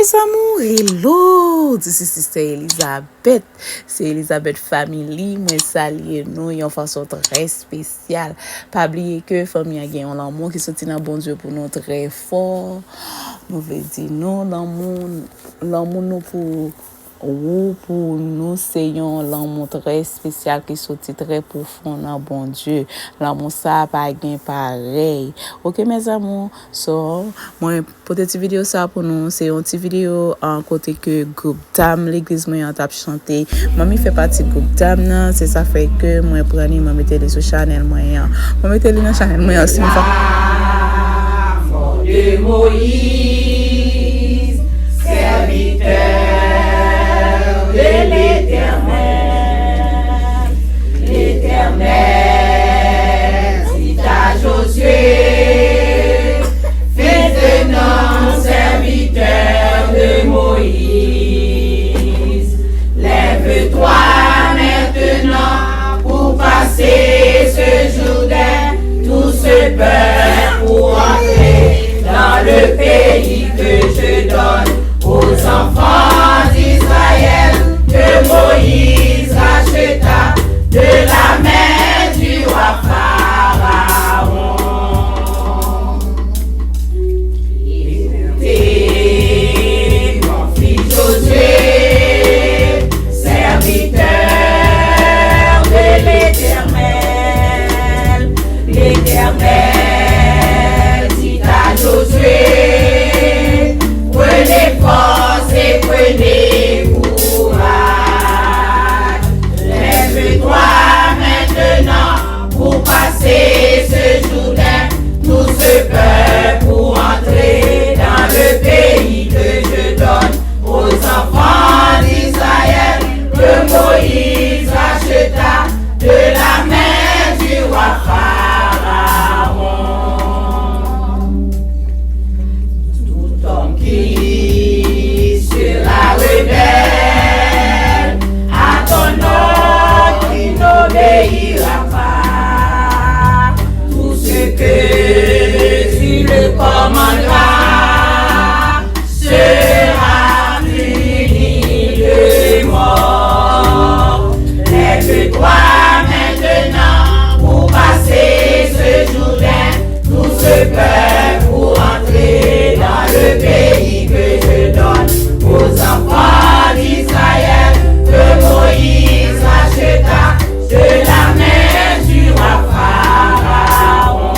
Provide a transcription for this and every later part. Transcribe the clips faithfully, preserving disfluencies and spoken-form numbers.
Mes amours, hello! This is Sister Elizabeth. Se Elizabeth Family. Mwen salye nou yon fason trè espesyal. Pa bliye ke fanmi an gen yon lanmou ki soti nan Bondye pou nou trè fò. Nou vle di nou lanmou, lanmou nou pou ou, pou nou, se yon lanmou trè espesyal ki soti trè pwofon nan Bondye. Lanmou sa a pa gen parèy. Oke, mes amours? So, mwen pote ti videyo sa pou nou. Se yon ti videyo, ah, kote ke gwoup dam legliz mwen an t ap chante. Manmi fè pati gwoup dam nan, se sa fè ke mwen pran li, mwen mete li sou chanèl mwen an. Mwen mete li nan chanèl mwen an, si m pa... La mort de Moïse, serviteur de l'Éternel. L'Éternel dit à Josué, fils de Nun, serviteur de Moïse, lève-toi maintenant pour passer ce Jourdain, tout ce peuple pour entrer dans le pays que je donne aux enfants d'Israël, que Moïse racheta de la main du roi Pharaon. Écoutez, mon fils Josué, serviteur de l'Éternel, l'Éternel dit à Josué, prenez force et prenez courage. Lève-toi maintenant pour passer ce Jourdain, tout ce peuple pour entrer dans le pays que je donne aux enfants d'Israël, que Moïse racheta de la main du roi Pharaon. Tout homme qui sera rebelle à ton ordre, qui n'obéira pas, tout ce que tu le commanderas sera puni de mort. Lève-toi maintenant pour passer ce Jourdain, tout ce peuple pour entrer dans le pays que je donne aux enfants d'Israël, que Moïse racheta de la main du roi Pharaon.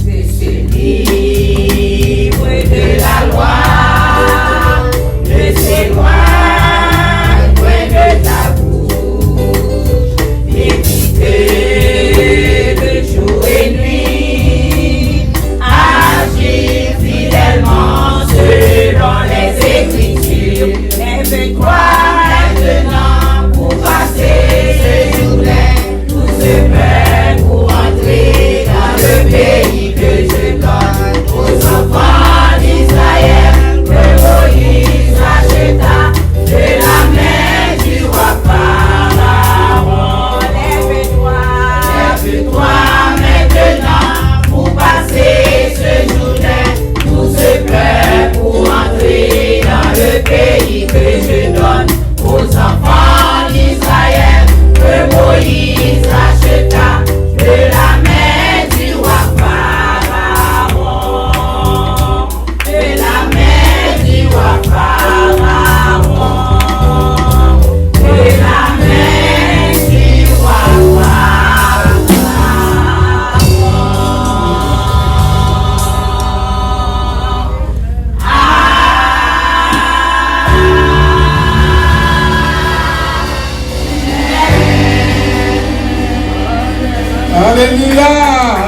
De ce livre de la loi ne s'éloigne point de ta bouche, médite-le jour et nuit, agis fidèlement selon les Écritures. Lève-toi maintenant pour passer ce Jourdain, tout ce peuple pour entrer dans le pays que je donne aux enfants d'Israël, que Moïse racheta de la main du roi Pharaon. Lève-toi, lève-toi maintenant pour passer ce Jourdain, tout ce peuple pour entrer dans le pays que je donne aux enfants d'Israël, que Moïse racheta de la main du roi Pharaon, de la main du roi Pharaon, de la main du roi Pharaon. Alelouya!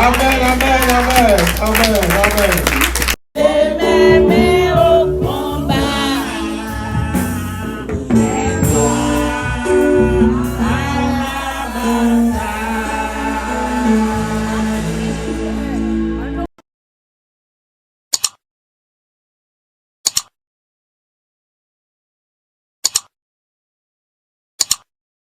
Amèn, amèn, amèn, amèn, amèn.